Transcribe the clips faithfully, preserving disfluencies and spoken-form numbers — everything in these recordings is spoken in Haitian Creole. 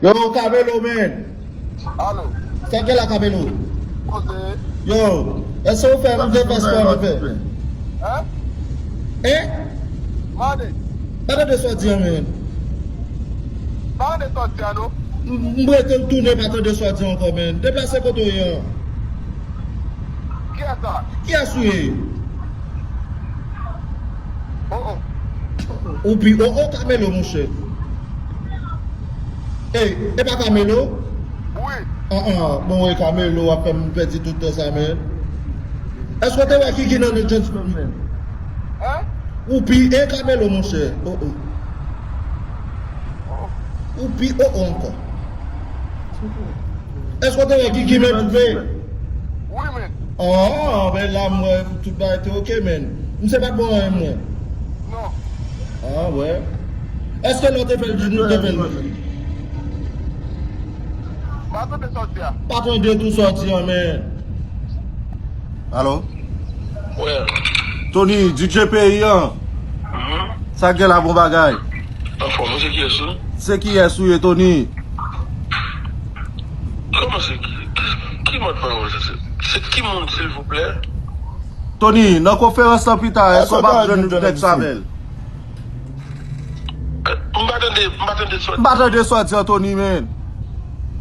Yo, Camelo, man. Alo. Sa gen la, Camelo? Kote? Yo, èske ou fè m de paspò nou fè? Hein? Hein? Mande. Pa tande sa w di an, man. Pa tande sa w di an, non. M, m rete m tounen, pa tande sa w di ankò, man. Deplase kote w ye an. Kiyès sa? Kiyès ou ye? Oh, oh. Ou pi oh, oh, Camelo, monchè. Ey, e pa Camelo? Wi. Ah, ah, bon, e Camelo, w ap fè m pèdi tout tan sa, man. Èske w te wè Kiki nan The Gentleman? Hein? Ou pi e Camelo, monchè. Oh, oh. Ou pi oh, oh ankò. Èske w te wè Kiki, man, vre? Wi, man. Oh, ben la, m wè tout bagay te oke, man. Misye pa t bon anyen, mwen. Non. Ah, wè. Èske lè w te fè l, nou te fè l? Pa tande sa w di a. Pa tande tou sa w di an, man. Alo? Wè. Tony, D J peyi an. Mhm. Sa gen la, bon bagay? Anfòm, ou se kiyès ou? Se kiyès ou ye, Tony? Kòman se ki, ki, ki mòd pawòl sa? Se, se ki moun, silvouplè? Tony, nan konferans lan pita, èske w p ap jwenn nèg sa avè l? M pa tande, m pa tande sa w di. M pa tande sa w di, Anthony, man.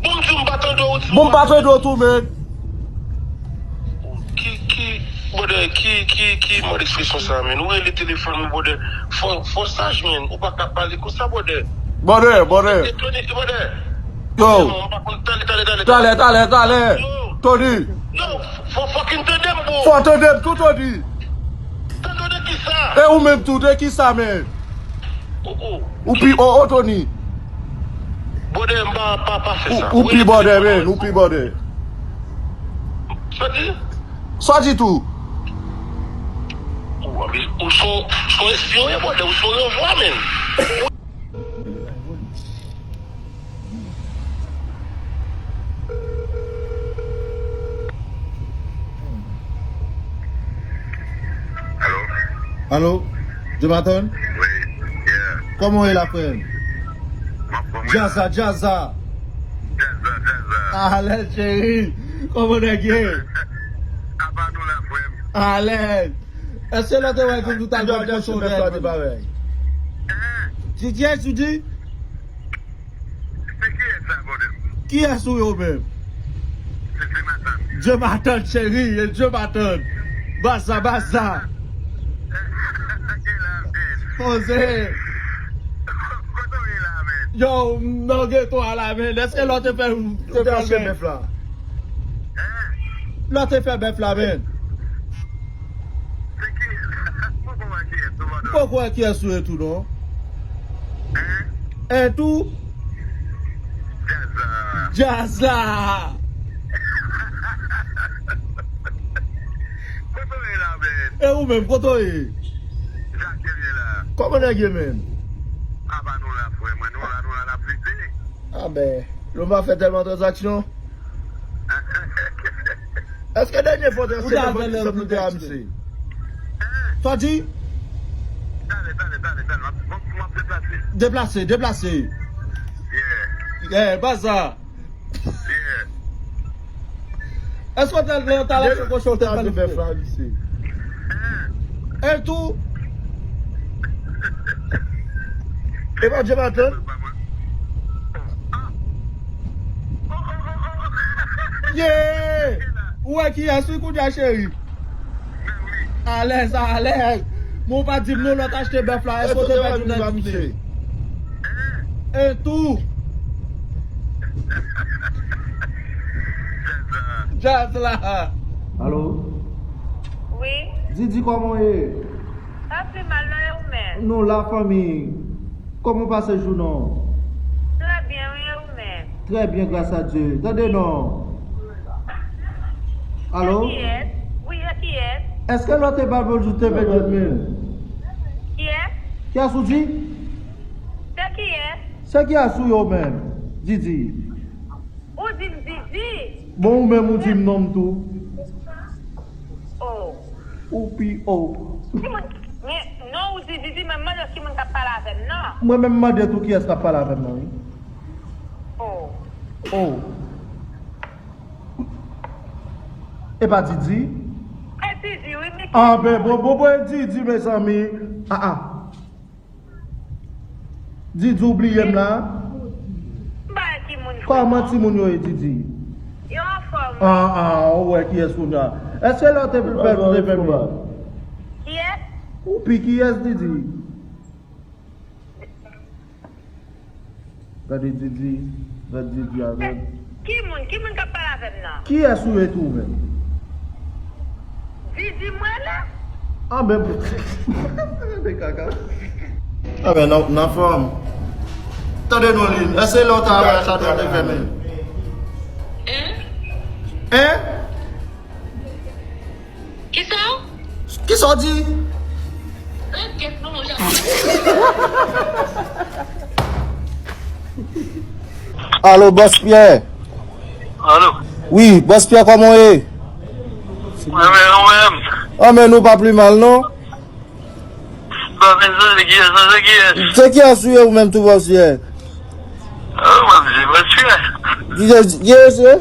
Bon, m di w m pa tande w, timoun. Bon, m pa tande w tou, man. Ki, ki, brother, ki, ki, ki mòd ekspresyon sa, man? Ou rele telefòn mwen, brother. Fò, fò saj, man. Ou pa ka pale konsa, brother. Brother, brother. Tony, brother. Yo. Non, m pa konn. Talè, talè, talè, talè. Talè, talè, talè. Yo. Tony. Yo, fò fucking tande m, bro. Fò tande m tou, Tony. Tande w de kisa? E ou menm tou, de kisa, man? Oh, oh. Ou pi oh, oh, Tony. Brother, m pa, pa, pa fè sa. Ou, ou pi brother, man, ou pi brother. Sa di? Sa di tou? Ou, ou son, son espyon, brother, ou son renvwa, man. Alo? Alo? Jonathan? Wi, yeah. Kòman w ye la, frè m? M anfòm, wi. Djaz la, djaz la. Djaz la, djaz la. Alèz, cheri. Kòman nèg ye? Apa nou la, frè m? Alèz. Èske lè w te wè tout, tout albòm kochon dèyè l, frè m? Hein? Ti, ti, ti, ti. Se kiyès sa, brother? Kiyès ou ye ou menm? Se, se Jonathan. Jonathan, cheri, e Jonathan. Baz la, baz la. Poze. Kote w ye la, man? Yo, m nan geto a la, man. Èske lè w te fè, te fè bèf la? Hein? Lè w te fè bèf la, man. Se ki, m poko wè kiyès ou, brother. Poko wè kiyès ou ye tou, non. Hein? E tou? Djaz la. Djaz la. Kote w ye la, man? E ou menm, kote w ye? Jacques ye la. Kòman nèg ye, man? Apa nou la, frè mwen, nou la, nou la, n ap lite. Ah ben, nou pa fè tèlman tranzaksyon. Èske dènye fwa w te anseye fò di sòm nou te a misye? Sa w di? Talè, talè, talè, talè. M ap, m ap, m ap deplase. Deplase, deplase. Yeah. Yeah, baz la. Yeah. Èske w te al nan talè kochon w te pale bèf la, misye? E tou? E pa Jonathan? Yeah! Ou wè kiyès wi kounye a, cheri? Alèz, alèz. Men w pa di m non, lè w t achte bèf la, èske w te pèdi nèg misye? E tou? Djaz la. Alo? Wi. Didi, kòman w ye? Pa pi mal non, e ou menm? Nou la, fanmi. Kòman w pase jounen w? Trè byen, wi, e ou menm? Trè byen, gras a Dye. Tande non. Alo? Se kiyès? Wi, se kiyès? Èske lè w te ba bonjou te pèdi men? Kiyès? Kiyès ou di? Se kiyès? Se kiyès ou ye ou menm? Didi. Ou di m Didi? Bon, ou menm ou di m non m tou. Oh. Ou pi oh. Ki moun? Men non ou di Didi, men m mande w ki moun k ap pale avè m nan. Mwen menm m mande tou kiyès k ap pale avè m nan, wi. Oh. Oh. E pa Didi? E Didi, wi, men ki... Ah, ben, bon, bon, bon, e Didi, mezanmi. Ah, ah. Didi, ou bliye m la? M pa wè ki moun. Kòman timoun yo ye, Didi? Yo anfòm. Ah, ah, ou wè kiyès kounye a. Èske lè w te fè, ou te fèmen? Kiyès? Ou pi kiyès, Didi? Gade Didi, gade Didi avè m. Ki moun? Ki moun k ap pale avè m nan? Kiyès ou ye tou menm? Didi mwen la? Ah, ben, gade kaka. Ah, ben, nan, nan fòm. Tande non, Lin. Èske lè w ta avè sa, ou te fèmen? Hein? Hein? Kisa? Kisa w di? Rete non, Jan. Alo, Bòs Pyè. Alo. Wi, Bòs Pyè, kòman w ye? Mwen menm, ou menm? An, men nou pa pli mal, non. Pa vin sonje kiyès, sonje kiyès. Se kiyès ou ye ou menm tou, Bòs Pyè? Oh, mwen, se Bòs Pyè. Kiyès, kiyès ou ye?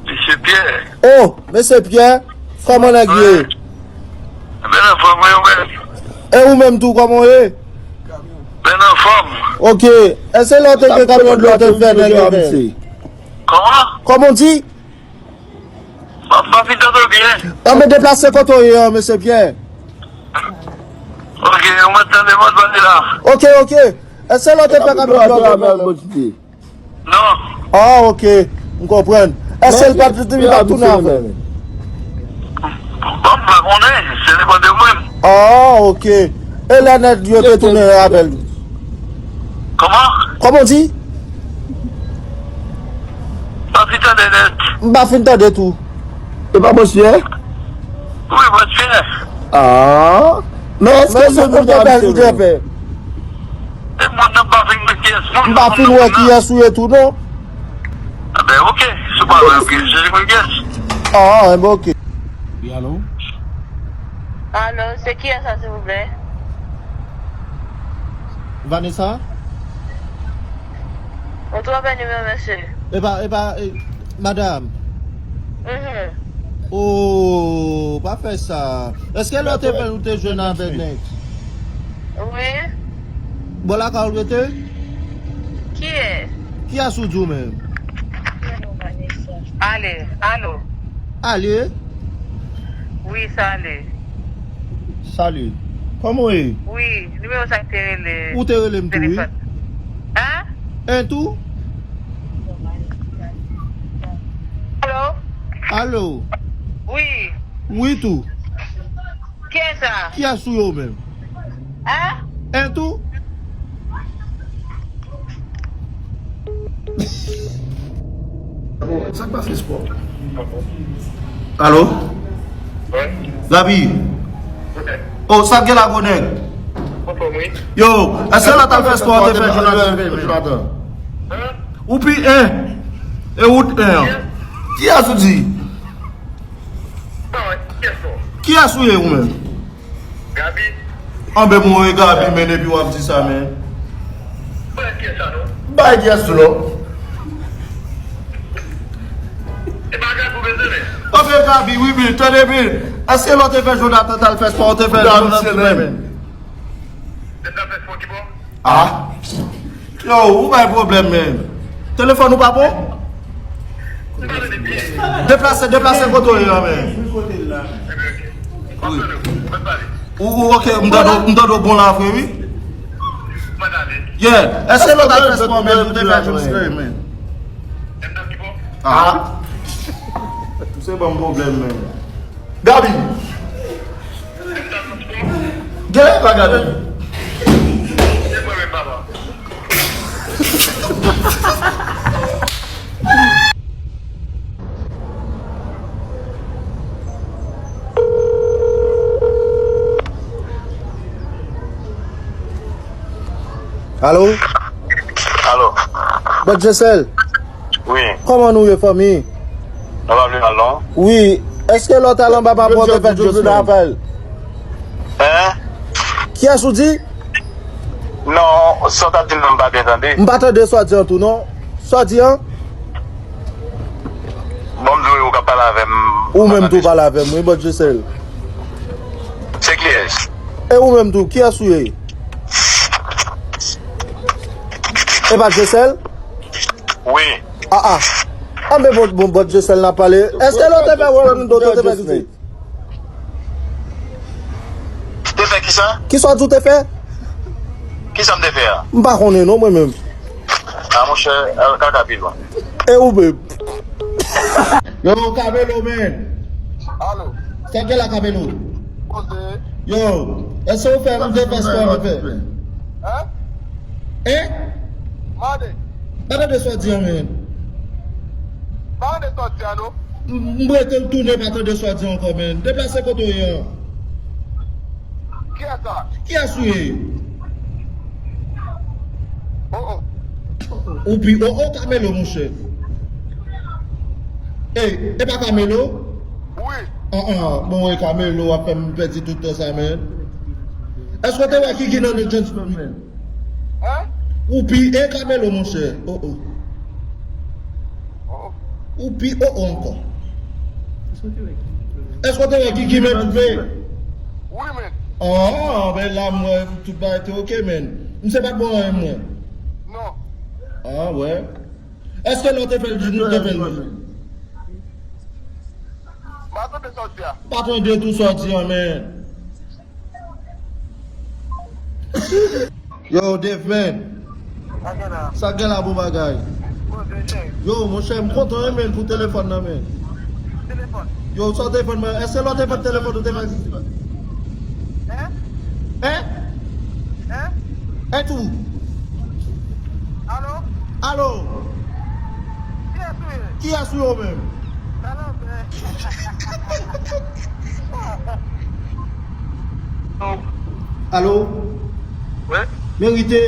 Mesye Pyè. Oh, mesye Pyè, kòman nèg ye? Wi. Ben anfòm, wi, ou menm? E ou menm tou, kòman w ye? Ben anfòm. Ok. Èske lè w te gen kamyon dlo te fè nèg yo fè? Kòman? Kòman w di? M ap, m ap fin tande w byen. An, men deplase kote w ye an, mesye Pyè. Ok, ou mèt tande m ap pale la. Ok, ok. Èske lè w te fè kamyon dlo te fè nèg? Non. Ah, ok. M konprann. Èske l pa t, li pa t tounen avè l? Bon, m pa konnen. Se depann de mwen. Ah, ok. E lè nèg yo te tounen avè l? Kòman? Kòman w di? M pa fin tande nèt. M pa fin tande tou. E pa Bòs Pyè? Wi, Bòs Pyè. Ah. Men èske se moun sa misye te fè? E moun nan pa fin wè kiyès moun. M pa fin wè kiyès ou ye tou, non. A ben, ok. Si w pa wè, ok. Se li mwen kiyès. Ah, enben, ok. Wi, alo? Alo, se kiyès sa, silvouplè? Vanessa? Ou twonpe nimewo, mesye. Epa, epa, e, madanm. Mhm. Oh, pa fè sa. Èske lè w te fè, ou te jwenn avèk nèg? Wi. Bò lakay ou l rete? Kiyès? Kiyès ou di w menm? Ale, alo. Ale? Wi, sali. Sali. Kòman w ye? Wi, nimewo sa k te rele. Ou te rele m tou, wi. Telefòn. Hein? Hein tou? Alo? Alo? Wi. Wi tou. Kiyès sa? Kiyès ou ye ou menm? Hein? Hein tou? Sa k pase, spò? Alo? Wi. Gaby? Oh, sa k gen la, gwo nèg? Yo, èske lè w t al fè spò, ou te fè Jonathan? Ou pi en. E ou t en an. Kiyès ou di? Kiyès ou ye ou menm? Gaby. Anben, mwen e Gaby, men depi w ap di sa, men. Bay kiyès sa, non? Bay kiyès tou, non? E pa Gaby ou bezwen, men. Anben, Gaby, wi, men, tande byen. Èske lè w te fè Jonathan t al fè spò, ou te fè Jonathan menm? Lè m t al fè spò ki bò? Ah. Yo, ou bay pwoblèm, men. Telefòn ou pa bon? Deplase, deplase kote w ye a, men. Wi. Ou, ou, ok, m tande w, m tande w bon la vre, wi. Yeah. Èske lè w t al fè spò, men, ou te fè Jones Ferry, men? Ah. Misye ban m pwoblèm, men. Gaby! Genlè pa Gaby. Alo? Alo. Bòt Jesèl? Wi. Kòman nou ye, fanmi? Nou pa vle mal, non? Wi. Èske lè w t al anba pa pran te fè Jones Rafael? Hein? Kiyès ou di? Non, sa w t ap di m nan, m pa byen tande. M pa tande sa w di an tou, non. Sa w di an? Ou menm tou pale avè m, wi, bòt Jesèl. Se kiyès? E ou menm tou, kiyès ou ye? E pa Jesèl? Wi. Ah, ah. Ah, men bon, bon, bòt Jesèl n ap pale. Èske lè w te fè Rolando, w te fè kite? Te fè kisa? Kisa w di w te fè? Kisa m te fè a? M pa konnen non, mwen menm. Ah, monchè, al kaka pi lwen. E ou menm? Yo, Camelo, man. Alo. Sa k gen la, Camelo? Koze. Yo, èske ou fè, ou te fè spò ou fè? Hein? Hein? Mande. Pa tande sa w di an, man. Pa tande sa w di an, non. M, m rete m tounen pa tande sa w di ankò, man. Deplase kote w ye an. Kiyès sa? Kiyès ou ye? Oh, oh. Ou pi oh, oh, Camelo, monchè. Ey, e pa Camelo? Wi. Ah, ah, bon, e Camelo, w ap fè m pèdi tout tan sa, man. Èske w te wè Kiki nan Jones, man? Hein? Ou pi e Camelo, monchè. Oh, oh. Oh. Ou pi oh, oh ankò. Èske w te wè Kiki, man? Wi, men. Ah, ben la, mwen, tout bagay te oke, man. M se pa t bon anyen, mwen. Non. Ah, wè. Èske lè w te fè l, nou te fè l? Pa tande sa w di a. Pa tande tou sa w di an, man. Yo, Dave, man. Sa gen la? Sa gen la, bon bagay. Bon, se chè. Yo, monchè, m kontan, wi, man, pou telefòn nan, man. Telefòn? Yo, sa w te fè mwen, èske lè w te fè telefòn ou te fè? Hein? Hein? Hein? Hein tou? Alo? Alo? Kiyès ou ye? Kiyès ou ye ou menm? Salopè. Alo? Wi? Merite?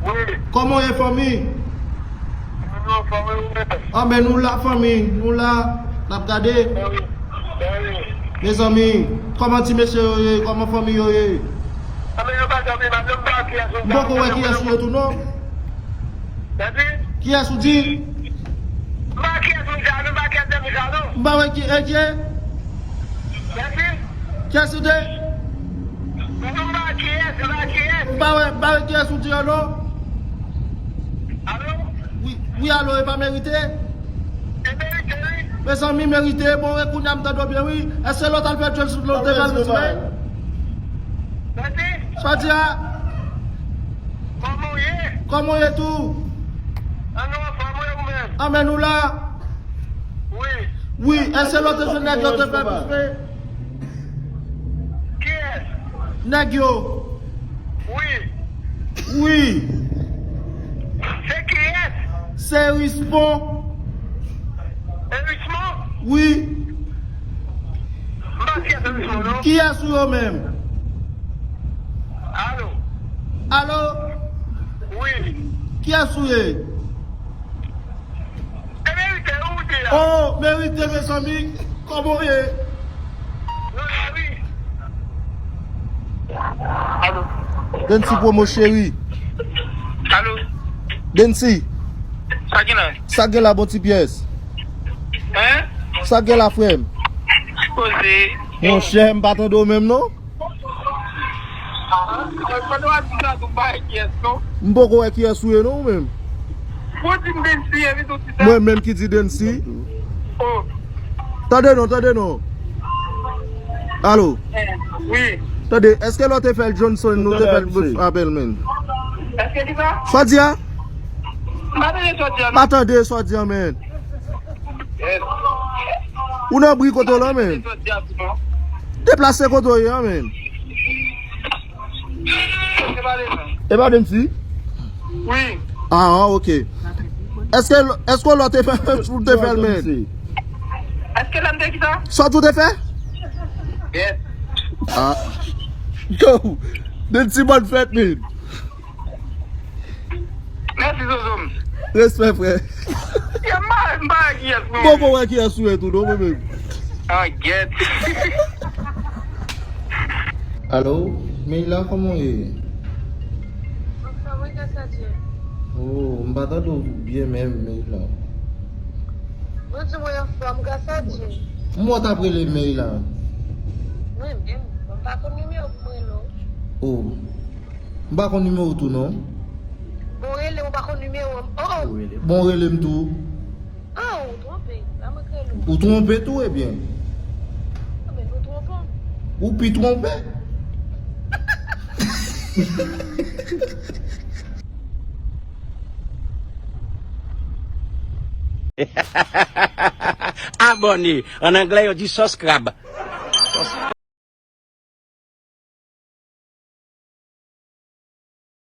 Wi. Kòman w ye, fanmi? Mwen anfòm, wi, ou menm? Anben, nou la, fanmi. Nou la. N ap gade. Wi. Wi. Mezanmi, kòman ti mesye yo ye? Kòman fanmi yo ye? Anben, yo pa janm vin, m pa wè kiyès ou di. M poko wè kiyès ou ye tou, non. Kiyès ou di? M pa kiyès ou di a, non, m pa kiyès ou di a, non. M pa wè ki, e, ki? Kiyès ou di? Non, m pa kiyès, m pa kiyès. M pa wè, m pa wè kiyès ou di a, non. Alo? Wi, wi, alo, e pa Merite? E Merite, wi. Mezanmi, Merite, bon, e kounye a m tande w byen, wi. Èske lè w t al fè Jones, lè w te fè l, mezanmi? Mèsi. Sa w di a? Kòman w ye? Kòman w ye tou? An nou anfòm, wi, ou menm? Anben, nou la. Wi. Wi, èske lè w te jwenn nèg yo te fè l? Kiyès? Nèg yo. Wi. Wi. Se kiyès? Se Rispon. E Rispon? Wi. M pa kiyès se Rispon, non. Kiyès ou yo menm? Alo. Alo? Wi. Kiyès ou ye? E Merite, ou di la? Oh, Merite, mezanmi, kòman w ye? Nou la, wi. Alo. Dency Promo cheri. Alo. Dency. Sa gen la? Sa gen la, bon ti pyès? Hein? Sa gen la, frè m? Poze. Monchè, m pa tande w menm, non? Ah, pandan w ap di sa tou, m pa wè kiyès, non. M poko wè kiyès ou ye, non, ou menm? Ou di m Dency, epi tou di sa? Mwen menm ki di Dency. Oh. Tande non, tande non. Alo? Eh, wi. Tande, èske lè w te fè l Johnson, nou te fè l apèl, men? Èske ki sa? Sa w di a? M pa tande sa w di a, non. Pa tande sa w di a, men. Yes. Ou nan bri kote w la, men. Deplase kote w ye a, men. E pa Dency? Wi. Ah, ah, ok. Èske, èske w lòt te fè, ou te fè l, men? Èske lè m te ki sa? Sa w tou te fè? Yes. Ah. Yo, Dency, bòn fèt, men. Mèsi, Zozo m. Respè, frè. Ya, m pa, m pa wè kiyès, non. Bon, bon, wè kiyès ou ye tou, non, mwen menm. Ah, gèt. Alo, Meila, kòman w ye? Anfòm, wi, gras a Dye. Oh, m pa tande w byen menm, Meila. Mwen di mwen anfòm, gras a Dye. M wè w t ap rele May la. Mwen menm, mwen pa konn nimewo pou mwen rele w. Oh. M pa konn nimewo tou non. Bon, rele, ou pa konn nimewo m. Oh, oh. Bon, rele m tou. Ah, ou twonpe. La mwen k rele w. Ou twonpe tou, ebyen. Ebyen, nou twonpe. Ou pi twonpe. Abòne. An anglè, yo di subscribe.